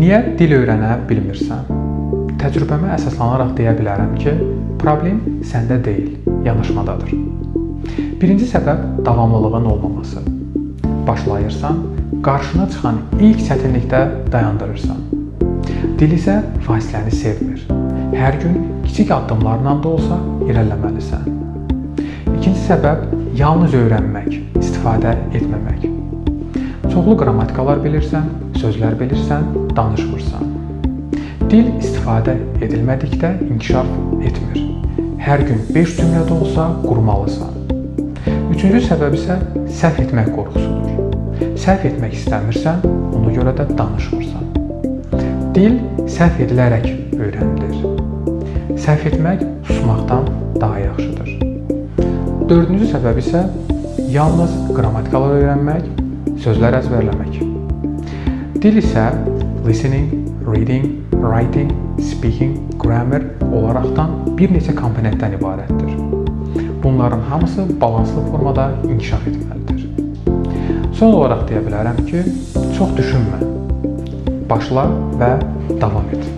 Niyə dil öyrənə bilmirsən? Təcrübəmə əsaslanaraq deyə bilərəm ki, problem səndə deyil, yanaşmadadır. Birinci səbəb davamlılığın olmaması. Başlayırsan, qarşına çıxan ilk çətinlikdə dayandırırsan. Dil isə fasiləni sevmir. Hər gün kiçik addımlarla da olsa irəliləməlisən. İkinci səbəb yalnız öyrənmək, istifadə etməmək. Çoxlu qrammatikalar bilirsən, sözlər bilirsən, danışmırsan. Dil istifadə edilmədikdə inkişaf etmir. Hər gün 5 cümlə də olsa qurmalısan. Üçüncü səbəb isə səhv etmək qorxusudur. Səhv etmək istəmirsən, ona görə də danışmırsan. Dil səhv edilərək öyrənilir. Səhv etmək susmaqdan daha yaxşıdır. Dördüncü səbəb isə yalnız qrammatikalar öyrənmək, sözlər əzbərləmək. Dil isə listening, reading, writing, speaking, grammar olaraqdan bir neçə komponentdən ibarətdir. Bunların hamısı balanslı formada inkişaf etməlidir. Son olaraq deyə bilərəm ki, çox düşünmə. Başla və davam et.